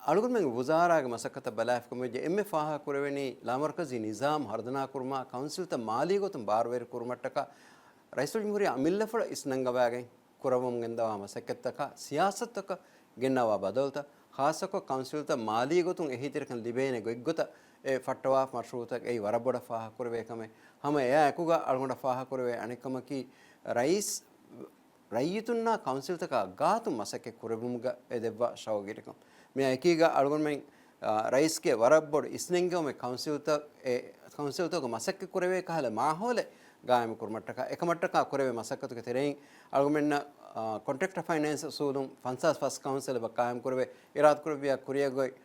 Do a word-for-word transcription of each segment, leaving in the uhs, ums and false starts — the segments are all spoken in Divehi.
އަޅުގަނޑުމެން ވުޒާރާގެ މަސައްކަތަށް ބަލާފިކަމެއްޖެ އެންމެ ފާހަގަކުރެވެނީ ލާމަރުކަޒީ ނިޒާމް ހަރުދަނާކުރުމާ ކައުންސިލްތައް މާލީ ގޮތުން ބާރުވެރިކުރުމަށްޓަކާ ރައީސުލްޖުމްހޫރިއްޔާ އަމިއްލަފުޅަށް އިސްނަންގަވާގެން ކުރައްވަމުން ގެންދަވާ މަސައްކަތްތަކާ ސިޔާސަތުތަކަށް ގެންނަވާ ބަދަލުތައް، ޚާއްޞަކޮށް ކައުންސިލްތައް މާލީ ގޮތުން އެހީތެރިކަން ލިބޭނެ ގޮތްގޮތަށް އެ ފައްޓަވާ މަޝްރޫއުތައް އެއީ ވަރަށް ބޮޑަށް ފާހަގަކުރެވޭ ކަމެއް. ހަމަ އެއާ އެކުގަ އަޅުގަނޑަށް ފާހަގަކުރެވޭ އަނެއްކަމަކީ ރައީސް ރައްޔިތުންނާ ކައުންސިލްތަކާ ގާތުން މަސައްކަތް ކުރެއްވުމުގަ އެ ދެއްވާ ޝައުގުގައި. މިއާ އެކީގަ އަޅުގަނޑުމެން، އާ، ރައީސްގެ ވަރަށް ބޮޑު އިސްނެންގެވުމެއް ކައުންސިލްތައް، އެ، ކައުންސިލްތަކުގެ މަސައްކަތް ކުރެވޭ ކަހަލަ މާހައުލެއް ގާއިމު ކުރުމަށްޓަކާ، އެކަމަށްޓަކާ ކުރެވޭ މަސައްކަތުގެ ތެރެއިން އަޅުގަނޑުމެންނަށް، އާ، ކޮންޓްރެކްޓަރ ފައިނޭންސް އުސޫލުން ފަންސާސް ފަސް ކައުންސިލް އެބަ ގާއިމު ކުރެވޭ އިރާދަކުރެއްވިޔާ ކުރިއަށް ގޮތް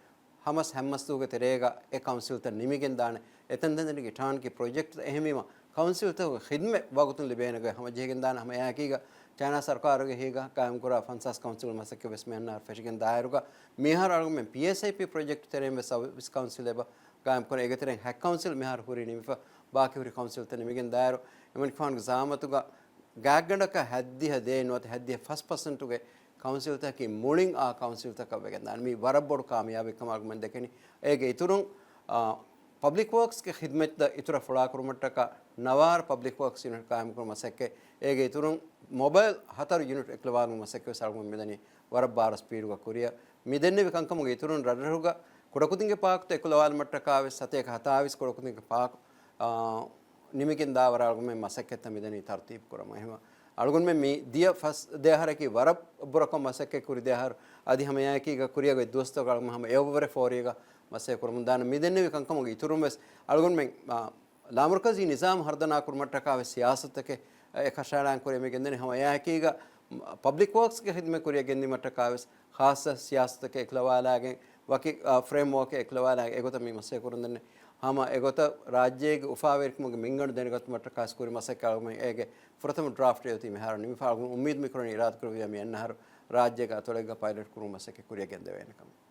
ހަމަސް ހަމަސްދުވަހުގެ ތެރޭގަ އެ ކައުންސިލްތައް ނިމިގެންދާނެ. އެތަންތަންތަނުގެ ޓާންކި ޕްރޮޖެކްޓްތައް އެހެންވީމަ، ކައުންސިލްތަކުގެ ޚިދްމަތް ވަގުތުން ލިބޭނެ ގޮތް ހަމަޖެހިގެންދާނެ. ހަމަ އެއާއެކީގަ ޗައިނާ ސަރުކާރުގެ އެހީގަ ގާއިމްކުރާ ފަންސާސް ކައުންސިލް މަސައްކަތް ވެސް މި އަންނަ ފެށިގެން ދާއިރުގަ، މިހާރު އަޅުގަނޑުމެން ޕީއެސްއައިޕީ ޕްރޮޖެކްޓް ތެރެއިން ވެސް ސަރވިސް ކައުންސިލް އެބަ ގާއިމްކުރަން. އޭގެ ތެރެއިން ހަ ކައުންސިލް މިހާރު ހުރީ ނިމިފަ، ބާކީ ހުރި ކައުންސިލްތައް ނިމިގެން ދާއިރު، އެމަނިކުފާނުގެ ޒައާމަތުގަ ގާތްގަނޑަކަށް ހަތްދިހަ ދޭއް ނުވަތަ ހަތްދިހަ ފަސް ޕަސެންޓުގެ ކައުންސިލްތަކަކީ މުޅިން އާ ކައުންސިލްތަކަށް ވެގެންދާނެ. މީ ވަރަށް ބޮޑު ކާމިޔާބެއް ކަމަށް އަޅުގަނޑުމެން ދެކެނީ. އޭގެ އިތުރުން، އާ، ޕަބްލިކް ވޯކްސްގެ ޚިދްމަތްތައް އިތުރަށް ފުޅާކުރުމަށްޓަކާ ނަވާރަ ޕަބްލިކް ވޯކްސް ޔުނިޓް ގާއިމުކުރުމަށް މަސައްކަތް. އޭގެ އިތުރުން މޮބައިލް ހަތަރު ޔުނިޓް އެކުލަވާލުމުގެ މަސައްކަތް ވެސް އަޅުގަނޑު މިދަނީ ވަރަށް ބާރަސް ސްޕީޑުގަ ކުރިއަށް. މި ދެންނެވި ކަންކަމުގެ އިތުރުން ރަށްރަށުގަ ކުޑަކުދިންގެ ޕާކުތައް އެކުލަވާލުމަށްޓަކާ ވެސް ސަތޭކަ ހަތާވީސް ކުޑަކުދިންގެ ޕާކު، އާ، ނިމިގެން ދާވަރަށް އަޅުގަނޑުމެން މަސައްކަތްތައް މިދަނީ ތަރުތީބު ކުރަމުން. އެހެންވެ، އަޅުގަނޑުމެން މި ދިޔަ ފަސް ދެއަހަރަކީ ވަރަށް ބުރަކޮށް މަސައްކަތް ކުރި ދެއަހަރު. އަދި ހަމައެއާއެކީގަ ކުރިއަށް ގޮތް ދުވަސްތަކުގަ އަޅުގަނޑު ހަމަ އެއަށްވުރެ ފޯރީގަ މަސައްކަތް ކުރަމުން ދާނަން. މި ދެންނެވި ކަންކަމުގެ އިތުރުން ވެސް އަޅުގަނޑުމެން، އާ، ލާމަރުކަޒީ ނިޒާމް ހަރުދަނާ ކުރުމަށްޓަކާ ވެސް ސިޔާސަތުތަކެއް އެކަށައަޅާން ކުރިއަށް މި ގެންދަނީ. ހަމަ އެއާއެކީގަ ޕަބްލިކް ވޯކްސްގެ ޚިދްމަތް ކުރިއަށް ގެންދިއުމަށްޓަކާ ވެސް ޚާއްޞަ ސިޔާސަތުތަކެއް އެކުލަވާލާގެން، ވަކި، އާ، ފްރޭމްވޯކެއް އެކުލަވާލާގެން އެގޮތަށް މި މަސައްކަތް ކުރަންދެން. ހަމަ އެގޮތަށް ރާއްޖޭގެ އުފާވެރިކަމުގެ މިންގަނޑު ދެނެގަތުމަށްޓަކާ ވެސް ކުރި މަސައްކަތް އަޅުގަނޑުމެން އޭގެ ފުރަތަމަ ޑްރާފްޓް އެއޮތީ މިހާރު ނިމިފަ. އަޅުގަނޑު އުއްމީދު މިކުރަނީ އިރާދަކުރެއްވިޔާ މި އަންނަ އަހަރު ރާއްޖޭގެ އަތޮޅެއްގަ ޕައިލަޓް ކުރުމުގެ މަސައްކަތް ކުރިއަށް ގެންދެވޭނެ ކަމަށް.